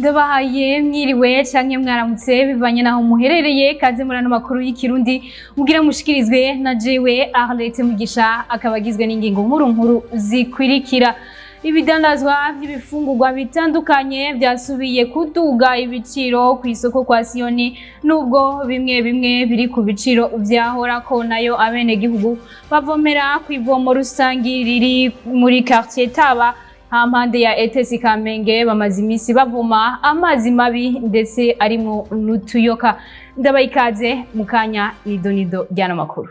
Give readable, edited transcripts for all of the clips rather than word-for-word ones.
Ndabahaye mwiriwe canke mwaramutse bivanye naho muherereye. Kaze muri ano makuru y'ikirundi mugira mushikirizwe na jewe Arlette Mugisha, akaba agizwe n'ingingo nkuru nkuru zikwirikira: ibidandazwa vy'ibifungurwa bitandukanye vyasubiye kuduga ibiciro ku isoko kwa Siyoni, nubwo bimwe bimwe biri ku biciro vyahorako. Nayo abenegihugu bavomera kw'ivomo rusangi riri muri quartier Taba hampande ya ETS Kamenge bamaze imisi bavoma amazi mabi ndetse arimwo n'utuyoka. Ndabaha ikaze mu kanya nidonido ry'ano makuru.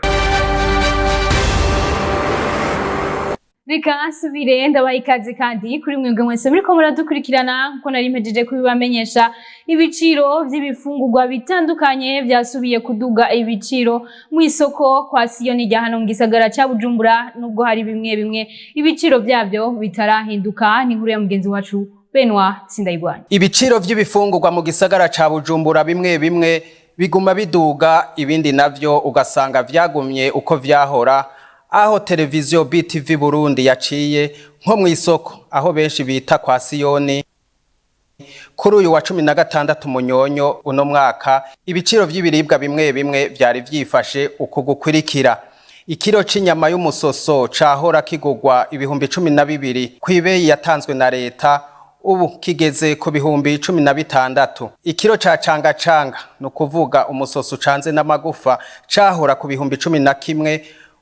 Reka nsubire ndabaha ikaze kandi kuri mwebwe mwese muriko muradukurikirana. Nkuko nari mpejeje kubibamenyesha, ibiciro vy'ibifungurwa bitandukanye vyasubiye kuduga ibiciro mu isoko kwa Siyoni rya hano mu gisagara ca Bujumbura, nubwo hari bimwe bimwe ibiciro vyavyo bitarahinduka. Ni inkuru ya mugenzi wacu Benoit Sindayigwanya. Ibiciro vy'ibifungurwa mu gisagara ca Bujumbura bimwe bimwe biguma biduga, ibindi navyo ugasanga vyagumye uko vyahora. Aho televiziyo BTV Burundi yaciye nko mw'isoko aho benshi bita kwa Siyoni kuri uyu wa 16 Munyonyo uno mwaka, ibiciro vy'ibiribwa bimwe bimwe vyari vyifashe uku gukurikira: ikiro c'inyama y'umusoso cahora kigurwa 12,000 kw'ibeyi yatanzwe na leta, ubu kigeze ku 16,000. Ikiro ca cangacanga, ni ukuvuga umusoso ucanze n'amagufa, cahora ku 11,000,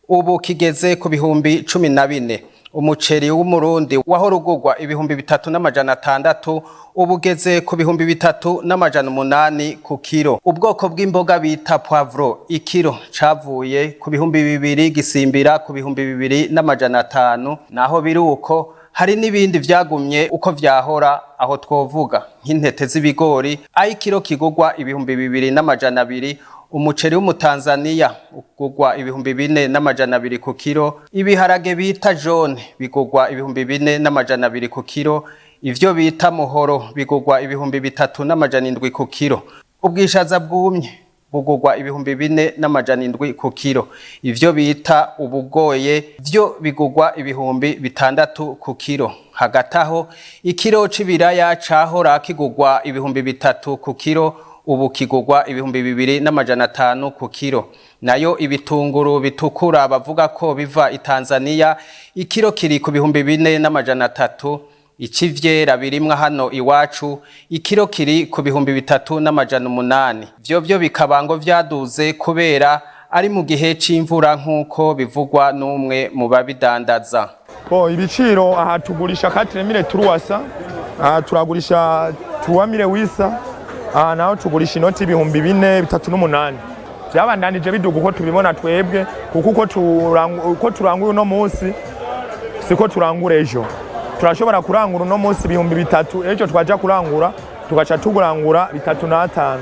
ubu kigeze ku 14,000. Umuceri w'umurundi wahora ugurwa 3600, ubu ugeze ku 3800 ku kiro. Ubwoko bw'imboga bita poivron, ikiro cavuye ku 2000 gisimbira ku 2500. Naho biri uko, hari n'ibindi vyagumye uko vyahora. Aho twovuga nk'intete z'ibigori, aho ikiro kigurwa 2200, umuceri w'umutanzaniya ugurwa 4200 ku kiro, ibiharage bita jaune bigurwa 4200 ku kiro, ivyo bita muhoro bigurwa 3700 ku kiro, ubwishaza bwumye bugurwa 4700 ku kiro, ivyo bita ubugoye vyo bigurwa 6000 ku kiro. Hagati aho, ikiro c'ibiraya cahora kigurwa 3000 ku kiro, ubu kigurwa 2500 ku kiro. Nayo ibitunguru bitukura bavuga ko biva i Tanzania, ikiro kiri ku 4300. Icivyera birimwa hano iwacu, ikiro kiri ku 3800. Vyo vyo bikaba ngo vyaduze kubera ari mu gihe c'imvura, nk'uko bivugwa n'umwe mu babidandaza. Bo ibiciro aha tugurisha 4300, aha turagurisha 3800, aha naho tugurisha inoti 4000 38. Vyabandanije biduga uko tubibona twebwe, kuko uko turanguye uno munsi siko turangura ejo. Turashobora kurangura uno munsi 3000, ejo twaja kurangura tugaca tugurangura 35.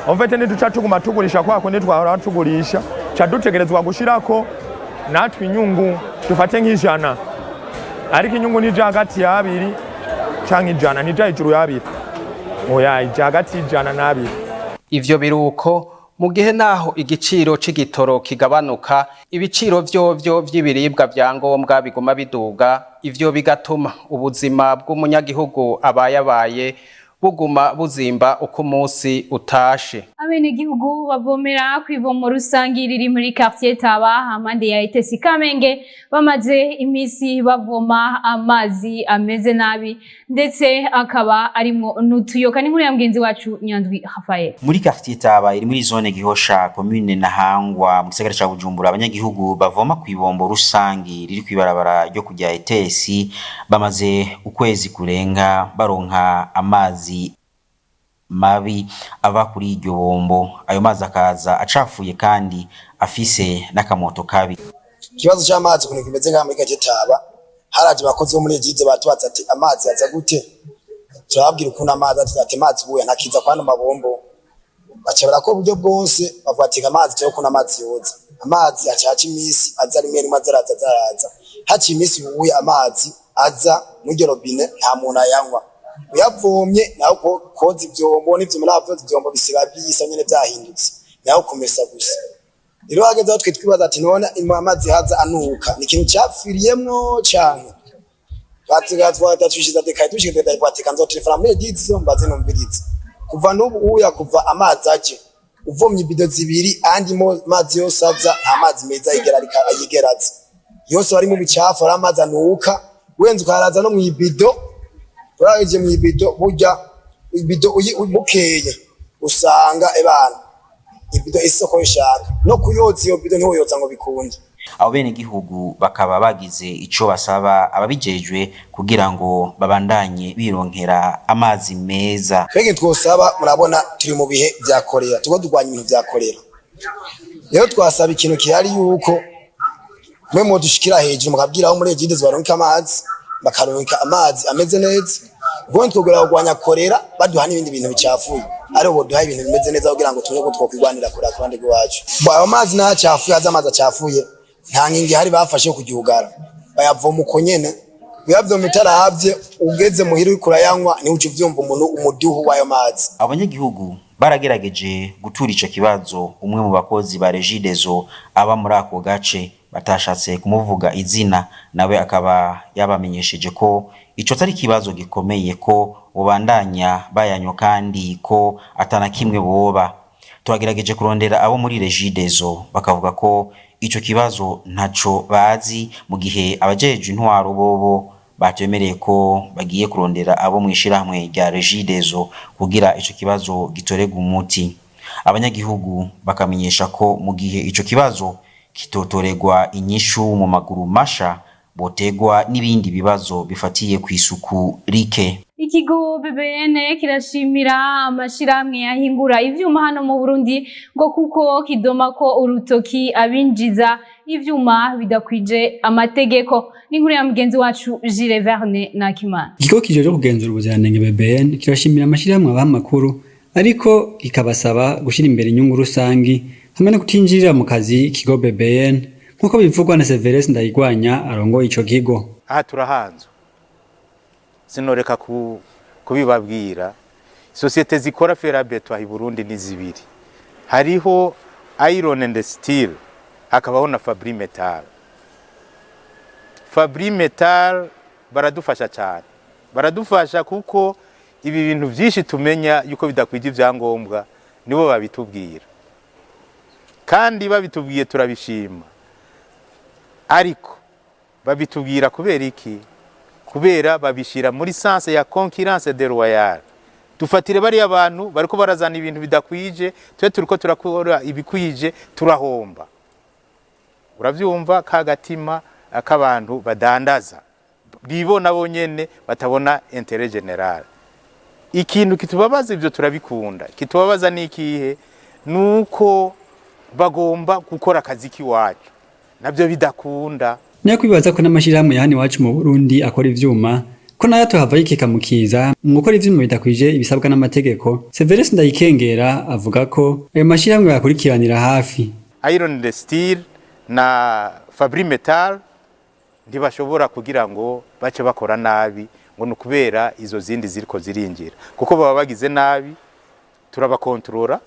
En fait, ntiduca tuguma tugurisha kwa kundi twahora tugurisha, ca dutegerezwa gushirako natwe inyungu, dufate nk'ijana, ariko inyungu nija hagati y'abiri canke ijana, ntija hejuru y'abiri, oya, ija hagati y'ijana n'abiri. Ivyo biruko mu gihe naho igiciro c'igitoro kigabanuka, ibiciro vyovyo vy'ibiribwa vya ngombwa biguma biduga. Ivyo bigatuma ubuzima bw'umunyagihugu abayabaye buguma buzimba uko umunsi utashe. Abenegihugu bavomera kw'ivomo rusangi riri muri quartier Taba hampande ya ETS Kamenge bamaze imisi bavoma amazi ameze nabi ndetse akaba arimwo n'utuyoka. N'inkuru ya mugenzi wacu Nyandwi Rafael. Muri quartier Taba iri muri zone Gihosha, commune Ntahangwa, mu gisagara ca Bujumbura, abanyagihugu bavoma kw'ibombo rusangi riri kw'ibarabara ryo kujya ETS bamaze ukwezi kurenga baronka amazi mabi ava kuri iryo bombo. Ayo mazi akaza acafuye kandi afise n'akamoto kabi. Ikibazo c'amazi ukuntu kimeze ngaha muri quartier Taba, haraje abakozi bo muri Egize batubaza ati: "Amazi aza gute?" Turababwira ukuntu amazi aza, ati: "Amazi ubuya ntakiza kwano mabombo." Baca barakora uburyo bwose, bavuga ati: "Amazi turebe ukuntu amazi yoza." Amazi aca haca imisi aza rimwe rimwe, aza araza, aza araza. Haciye imisi, ubuya amazi aza muri iryo robine nta muntu ayanywa. Uyavomye nawe koza ivyombo n'ivyuma, navyoza ivyombo bisiba bisa nyene vyahindutse, nawe kumesa gusa. Rero hageze aho twe twibaza ati: "None amazi haza anuka ni ikintu capfiriyemwo canke?" Batwishiza dekaye, tushize dekaye, bateka nzotelefona muri Regideso mbaze numvirize. Kuva n'ubu uya, kuva amazi aje, uvomye ibido zibiri, andi mazi yose aza, amazi meza yigera yigera aza, yose bari mu bicafu, ari amazi anuka. Wenze ukaraza no mw'ibido, uraje mw'ibido, burya ibido bukeye usanga ebana ibido isoko ishaka no kuyoza iyo bido, ntiwoyoza ngo bikunde. Abo benegihugu bakaba bagize ico basaba ababijejwe kugira ngo babandanye bironkera amazi meza. Twebwe twosaba, murabona turi mu bihe vya korera, turiko durwanya ibintu vya korera. Rero twasaba ikintu gihari, yuko mwe mwodushikira hejuru mukabwira aho muri Regideso baronka amazi, bakaronka amazi ameze neza, kuko twogera kurwanya korera baduha n'ibindi bintu bicafuye, aribo boduha ibintu bimeze neza kugira ngo tumenye ko twokwirwanira korera ku ruhande rw'iwacu. Bo, ayo mazi ntacafuye, aza amazi acafuye, nta nkingi ihari bafashe yo kugihugara, bayavoma uko nyene. Uyavoma utaravye, ugeze muhira uriko urayanywa, niho uca uvyumva umuntu umuduhu w'ayo mazi. Abanyagihugu baragerageje gutura ico kibazo umwe mu bakozi ba Regideso aba muri ako gace batashatse kumuvuga izina, nawe akaba yabamenyesheje ko ico atari ikibazo gikomeye, ko bobandanya bayanywa kandi ko atana kimwe boba. Twagerageje kurondera abo muri Regideso, bakavuga ko ico kibazo ntaco bazi, mu gihe abajejwe intwaro bobo batwemereye ko bagiye kurondera abo mw'ishirahamwe rya Regideso kugira ico kibazo gitorerwe umuti. Abanyagihugu bakamenyesha ko mu gihe ico kibazo kitotorerwa inyishu mu maguru masha, botegwa n'ibindi bibazo bifatiye kw'isuku rike. Ikigo BBN kirashimira amashirahamwe yahingura ivyuma hano mu Burundi, ngo kuko kidoma ko urutoki abinjiza ivyuma bidakwije amategeko. N'inkuru ya mugenzi wacu Gilles Verne Nakimana. Ikigo kijejwe kugenzura ubuziranenge BBN kirashimira amashirahamwe abaha amakuru, ariko kikabasaba gushyira imbere inyungu rusangi hamwe no kutinjirira mu kazi ikigo BBN, nk'uko bivugwa na Severus Ndayigwanya arongoye ico kigo. Aha turahanzwe, sinoreka kubibabwira. Sosiyete zikora fer à béton aha i Burundi ni zibiri: hariho Iron and Steel, hakabaho na Fabri Metal. Fabri Metal baradufasha cyane, baradufasha kuko ibi bintu byinshi tumenya yuko bidakwije ibyangombwa nibo babitubwira, kandi babitubwiye turabishima. Ariko babitubwira kubera iki? Kubera babishyira muri sens ya concurrence déloyale. Dufatire bariya bantu bariko barazana ibintu bidakwije, twe turiko turakora ibikwije, turahomba. Uravyumva ka gatima k'abantu badandaza bibona bonyene, batabona intérêt général. Ikintu kitubabaza, ivyo turabikunda, kitubabaza ni ikihe? Nuko bagomba gukora akazi k'iwacu, nabyo bidakunda. Niyo kwibaza ko n'amashirahamwe ya hano iwacu mu Burundi akora ivyuma ko nayo tuhava yikeka mu kiza mu gukora ivyuma bidakwije ibisabwa n'amategeko, Severus Ndayikengera avuga ko ayo mashirahamwe yakurikiranira hafi. Iron and Steel na Fabri Metal ntibashobora kugira ngo bace bakora nabi ngo ni ukubera izo zindi ziriko zirinjira, kuko baba bagize nabi turabakontorora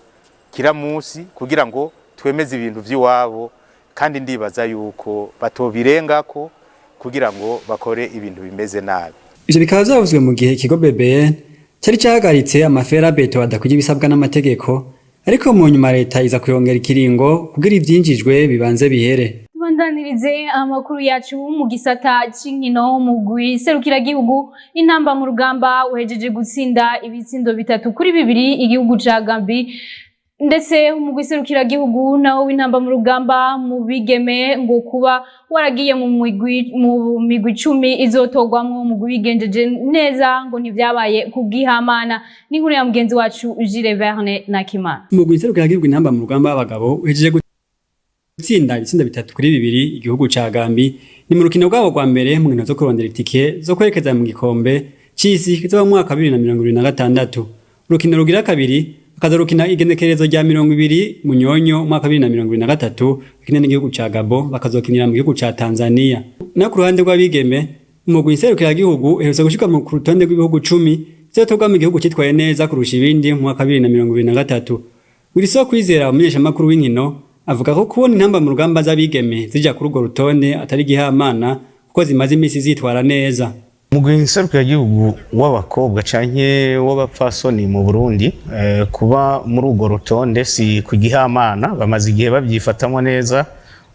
kira munsi kugira ngo twemeze ibintu vy'iwabo, kandi ndibaza yuko batobirengako kugira ngo bakore ibintu bimeze nabi. Ivyo bikaba vyavuzwe mu gihe ikigo BBN cari cahagaritse ama fer à béton adakwije ibisabwa n'amategeko, ariko mu nyuma leta iza kuyongera ikiringo kugira ivyinjijwe bibanze bihere. Tubandanirize amakuru yacu mu gisata c'inkino. Mugwi serukiragihugu Intamba mu Rugamba uhejeje gutsinda ibitsindo 3-2 igihugu ca Gambie. Ndetse umugwi serukiragihugu nawo w'Intamba mu Rugamba mu bigeme, ngo kuba waragiye mu migwi 10 izotorwamwo umugwi wigenjeje neza, ngo ntivyabaye kubwihamana. N'inkuru ya mugenzi wacu Gilles Verne Nakimana. Umugwi serukiragihugu Intamba mu Rugamba w'abagabo uhejeje gutsinda ibitsindo 3-2 igihugu ca Gambie. Ni mu rukino rwabo rwa mbere mu nkino zo kurondera itike zo kwerekeza mu gikombe c'isi kizoba mu mwaka wa 2026. Urukino rugira kabiri bakaza rukina igenekerezo rya 20 Munyonyo umwaka wa 2023, bakina n'igihugu ca Gabon, bakazokinira mu gihugu ca Tanzania. Naho ku ruhande rw'abigeme, umugwi nserukiragihugu uherutse gushika mu rutonde rw'ibihugu 10 bizotorwa mu gihugu citwaye neza kurusha ibindi mu mwaka wa 2023. Wilson Kwizera, umumenyeshamakuru w'inkino, avuga ko kubona Intamba mu Rugamba z'abigeme zija kuri urwo rutonde atari igihamana, kuko zimaze imisi zitwara neza. Mugwi nserukiragihugu w'abakobwa canke w'abapfasoni mu Burundi, kuba muri urwo rutonde si ku gihamana. Bamaze igihe babyifatamo neza,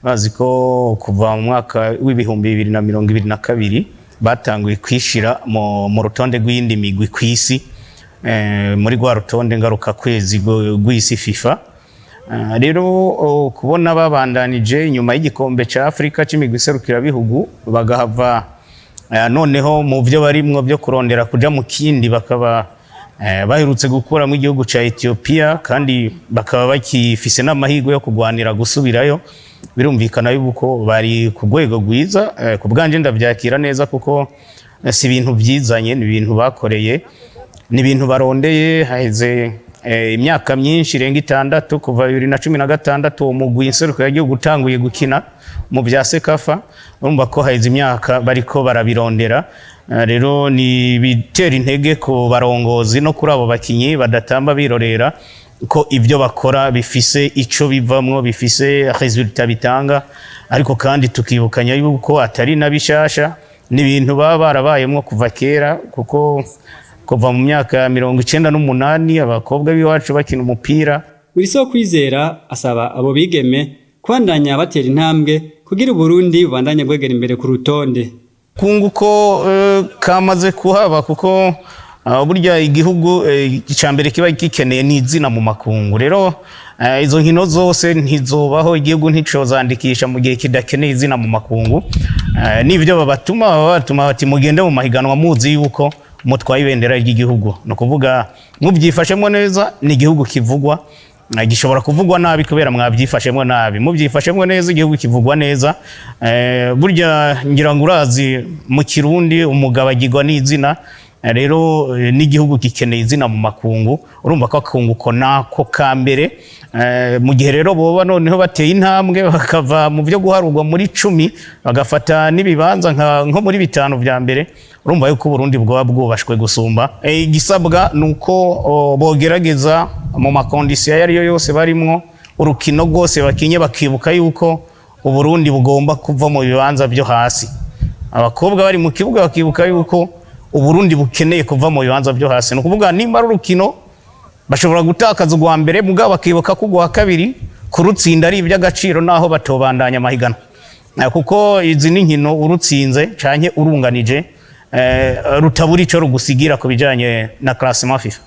bazi ko kuva mu mwaka w'2022 batanguye kwishira mu rutonde rw'iyindi migwi kw'isi, muri rwa rutonde ngaruka kwezi rw'isi FIFA. Rero kubona babandanije inyuma y'igikombe ca Afrika c'imigwi serukirabihugu, bagahava noneho mu byo barimwo byo kurondera kuja mu kindi, bakaba baherutse gukuramo igihugu ca Ethiopia, kandi bakaba bakifise n'amahirwe yo kugwanira gusubirayo, birumvikana yuko bari ku rwego rwiza. Ku bwanje ndavyakira neza, kuko si ibintu byizanye, ni ibintu bakoreye, ni ibintu barondeye. Haheze imyaka myinshi irenga 6, kuva 2016 uwo mugwi nserukiragihugu utanguye gukina mu bya CECAFA. Urumva ko haheze imyaka bariko barabirondera. Rero ni bitera intege ku barongozi no kuri abo bakinyi badatamba birorera, ko ibyo bakora bifise ico bivamwo, bifise résultat bitanga. Ariko kandi tukibukanya yuko atari na bishasha, ni ibintu baba barabayemwo kuva kera, kuko kuva mu myaka ya 98 abakobwa b'iwacu bakina umupira. Wilson Kwizera asaba abo bigeme kubandanya batera intambwe kugira Uburundi bubandanye bwegera imbere ku rutonde. Kunguko kamaze kuhaba, kuko burya igihugu icambere kiba gikeneye ni izina mu makungu. Rero izo nkino zose ntizobaho, igihugu nticozandikisha mu gihe kidakeneye izina mu makungu. N'ivyo babatuma, baba batuma bati mugende mu mahiganwa muzi yuko mutwaye ibendera ry'igihugu. Ni ukuvuga mubyifashemo neza ni igihugu kivugwa, gishobora kuvugwa nabi kubera mwabyifashemo nabi. Mubyifashemo neza, igihugu kivugwa neza. Burya ngira ngo urazi mu Kirundi umugabo agirwa n'izina. Rero n'igihugu gikeneye izina mu makungu. Urumva ko akunguko nako ka mbere. Mu gihe rero boba noneho bateye intambwe bakava mu byo guharurwa muri 10, bagafata n'ibibanza nko muri bitanu vya mbere, urumva yuko Uburundi bwoba bwubashwe gusumba. Igisabwa ni uko bogerageza mu ma conditions ayo ariyo yose barimwo, urukino rwose bakinye bakibuka yuko Uburundi bugomba kuva mu bibanza byo hasi. Abakobwa bari mu kibuga bakibuka yuko Uburundi bukeneye kuva mu bibanza byo hasi. Ni ukuvuga nimba ari urukino bashobora gutakaza urwa mbere, mugabo bakibuka ko urwa kabiri kurutsinda ari iby'agaciro, naho batobandanya amahiganwa. Kuko izi ni nkino urutsinze canke urunganije rutabura ico rugusigira ku bijanye na classement FIFA.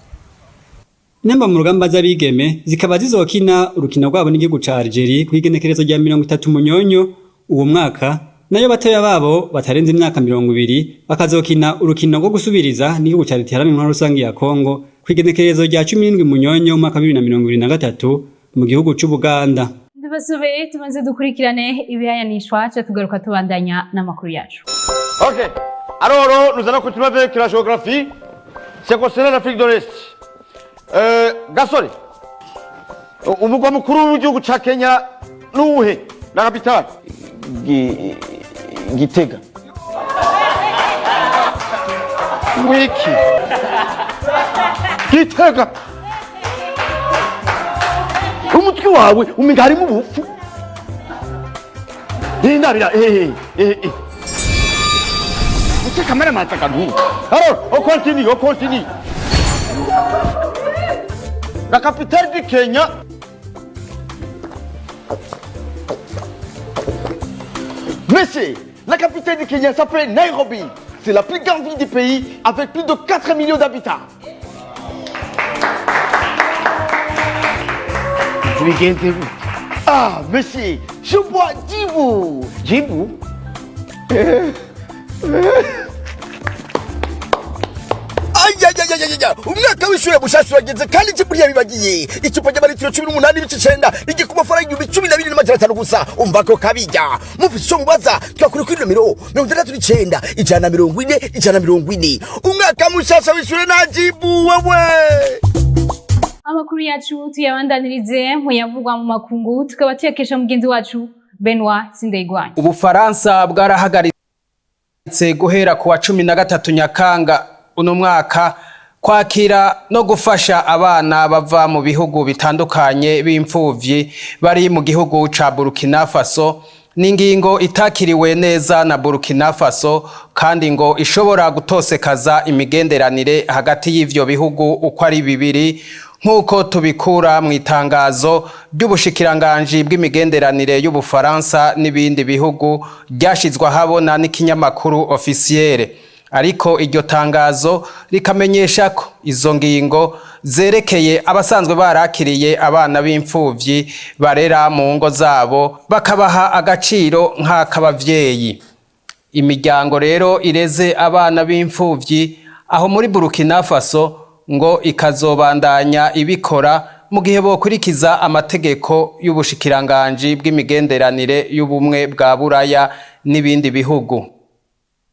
Intamba mu rugamba z'abigeme zikaba zizokina urukino rwabo n'igihugu ca Algeria kw'igenekerezo rya 30 Munyonyo uwo mwaka, nayo batoya babo batarenze imyaka 20 bakazokina urukino rwo gusubiriza n'igihugu ca Leta Iharanira Intwaro Rusangi ya Kongo kw'igenekerezo rya 17 Munyonyo umwaka wa 2023 mu gihugu c'Ubuganda. Ndabasube tumaze dukurikirane ibihayanishwa, ca tugaruka tubandanya n'amakuru yacu. Ok. Alors, nous allons continuer avec la géographie. C'est concernant l'Afrique de l'Est. Gasore, umugwa mukuru w'igihugu ca Kenya nuwuhe? La capitale? Gitega. Wiki. Gitega. Umutwe wawe umenga harimo ubupfu. Indabira, eh eh eh. Ese kamera mataka ntu. Alors, on continue, on continue. La capitale du Kenya. Monsieur, la capitale du Kenya s'appelle Nairobi. C'est la plus grande ville du pays avec plus de 4 millions d'habitants. Bigenze gute? Ah, monsieur, je bois Jibu. Jibu? Ayayayayaya, umwaka w'ishure mushasha urageze, kandi Jibu ntiyabibagiye. Icupa ry'amaritiro 18.9 rigiye ku mafaranga 12,500 gusa. Umva ko kabijya mufise ico mubaza, twakuri kuri nomero 69 140 140. Umwaka mushasha w'ishure na Jibu wewe. Amakuru yacu tuyabandanirize mu yavugwa mu makungu, tukaba tuyakesha mugenzi wacu Benoit Sindayigwanya. Ubufaransa bwarahagaritse guhera ku wa 13 Nyakanga uno mwaka kwakira no gufasha abana bava mu bihugu bitandukanye b'imfuvyi bari mu gihugu ca Burkina Faso. Ni ingingo itakiriwe neza na Burkina Faso, kandi ngo ishobora gutosekaza imigenderanire hagati y'ivyo bihugu uko ari bibiri, nk'uko tubikura mu itangazo ry'ubushikiranganji bw'imigenderanire y'Ubufaransa n'ibindi bihugu ryashizwe ahabona n'ikinyamakuru Officiel. Ariko iryo tangazo rikamenyesha ko izo ngingo zerekeye abasanzwe barakiriye abana b'imfuvyi barera mu ngo zabo, bakabaha agaciro nk'ak'abavyeyi. Imiryango rero ireze abana b'imfuvyi aho muri Burkina Faso ngo ikazobandanya ibikora mu gihe bokurikiza amategeko y'ubushikiranganji bw'imigenderanire y'ubumwe bwa Buraya n'ibindi bihugu.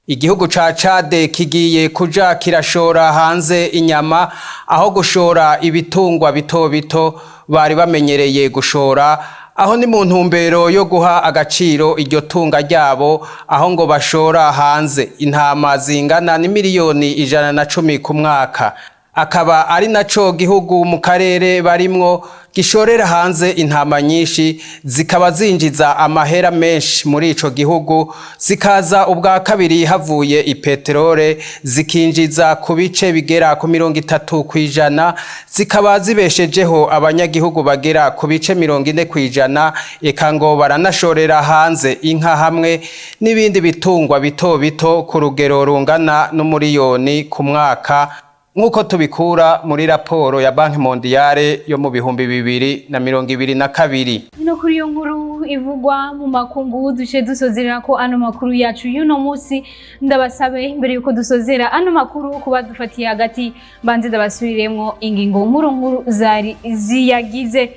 Igihugu ca Chad kigiye kuja kirashora hanze inyama aho gushora ibitungwa bito bito bari bamenyereye gushora. Aho ni mu ntumbero yo guha agaciro iryo tunga ryabo, aho ngo bashora hanze intama zingana n'imiliyoni 110 ku mwaka, akaba ari naco gihugu mu karere barimwo gishorera hanze intama nyinshi, zikaba zinjiza amahera menshi muri ico gihugu, zikaza ubwa kabiri havuye ipeterole, zikinjiza ku bice bigera ku 30%, zikaba zibeshejeho abanyagihugu bagera ku bice 40%. Eka ngo baranashorera hanze inka hamwe n'ibindi bitungwa bito bito ku rugero rungana n'umuriyoni ku mwaka, nk'uko tubikura muri raporo ya Banki Mondiale yo mu 2022. No kuri iyo nkuru ivugwa mu makungu duce dusozerera ko ano makuru yacu y'uno munsi. Ndabasabe mbere yuko dusozera ano makuru kuba dufatiye hagati, mbanze ndabasubiriremwo ingingo nkuru nkuru zari ziyagize.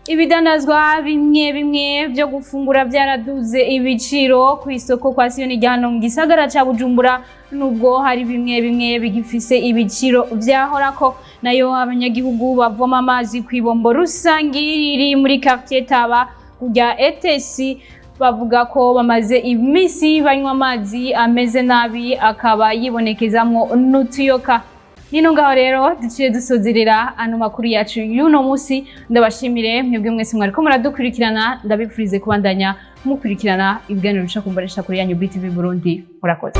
Ibidandazwa bimwe bimwe byo gufungura byaraduze ibiciro ku isoko kwa Siyoni rya hano mu gisagara ca Bujumbura, nubwo hari bimwe bimwe bigifise ibiciro vyahorako. Nayo abanyagihugu bavoma amazi ku ibombo rusangi riri muri quartier Taba kurya ETS bavuga ko bamaze iminsi banywa amazi ameze nabi, akaba yibonekezamwo n'utuyoka. Nino ngaho rero duciye dusozerera ano makuru yacu y'uno munsi. Ndabashimire mwebwe mwese mwariko muradukurikirana, ndabipfurize kubandanya mukurikirana ibiganiro bica ku mbonesha kure yanyu BTV Burundi. Murakoze.